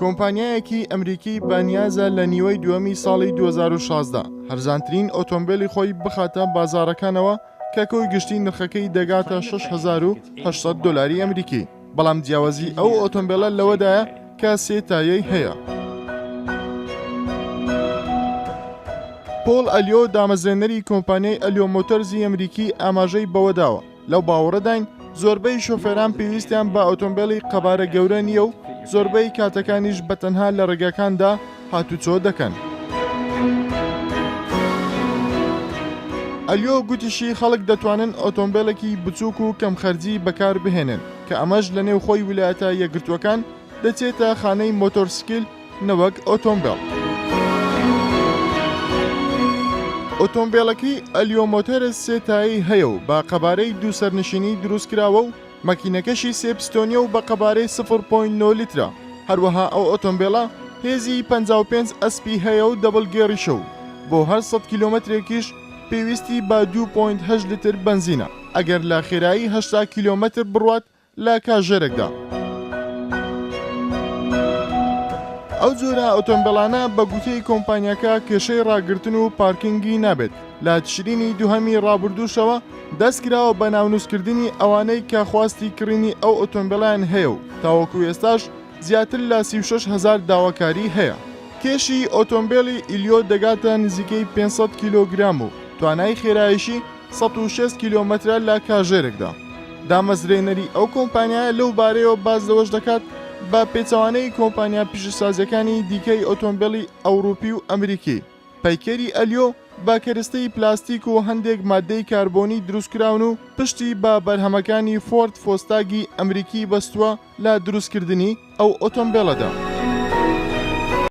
کۆمپانیایەکی ئەمریکی بەنیازە لە نیوەی دووەمی ساڵی 2016 هەرزانترین ئۆتۆمبێلی خۆی بخاتە بازاڕەکانەوە کە کۆی گشتی نرخەکەی دەگاتە 6800 دۆلاری ئەمریکی، بەڵام جیاوازی ئەو ئۆتۆمبێلە لەوەدایە کە سێ تایەی هەیە. پۆڵ ئەلیۆ دامەزرێنەری کۆمپانیای ئەلیۆ مۆتەرزی ئەمریکی ئاماژەی بەوەداوە، لەو باوەڕەداین زۆربەی شۆفێران پێویستیان بە ئۆتۆمبێلی قەبارە گەورە نییە و زۆربەی کاتەکانیش بە تەنها لە ڕێگاکاندا هاتوچۆ دەکەن. ئەلیۆ گوتیشی خەڵک دەتوانن ئۆتۆمبێلێکی بچووک و کەمخەرجی بەکاربهێنن کە ئەمەش لە نێوخۆی ویلایەتە یەکگرتووەکان دەچێتە خانەی مۆتۆرسکیل نەوەک ئۆتۆمبێل. ئۆتۆمبێلەکەی ئەلیۆ مۆتەرز سێ تایەی هەیە و بە قەبارەی دوو سەرنشینی دروستکراوە و مەکینەکەشی سێ پستۆنیە و بە قەبارەی سفر point نۆ لیترە. هەروەها ئەو ئۆتۆمبێلە هێزی 55 ئەسپی هەیە و double گێڕیشە و بۆ هەر 100 کیلۆمەترێکیش پێویستی بە دوو point هەشت لیتر بەنزینە ئەگەر لە خێرایی 80 کیلۆمەتر بڕوات لە کاژێرێکدا. ئەو جۆرە ئۆتۆمبێلانە بە گوتەی کۆمپانیاکە کێشەی ڕاگرتن و پارکینگی نابێت، لە تشرینی دووهەمی ڕابردووشەوە دەستکراوە بە ناونووسکردنی ئەوانەی کە خواستی کڕینی ئەو ئۆتۆمبێلەیان هەیە و تاوەکو ئێستاش زیاتر لە 36 هەزار داواکاری هەیە. کێشی ئۆتۆمبێلی ئیلیۆ دەگاتە نزیکەی 500 کیلۆگرام و توانای خێراییشی 160 کیلۆمەترە لە کاژێرێکدا. دامەزرێنەری ئەو کۆمپانیایە لەو بارەیەوە باس لەوەش دەکات، بە پێچەوانەی کۆمپانیا پیشەسازییەکانی دیکەی ئۆتۆمبێلی ئەوروپی و ئەمریکی، پەیکەری ئەلیۆ بە کەرستەی پلاستیک و هەندێک ماددەی کاربۆنی دروستکراون و پشتی بە بەرهەمەکانی فۆرد فۆستاگی ئەمریکی بەستووە لە دروستکردنی ئەو ئۆتۆمبێلەدا.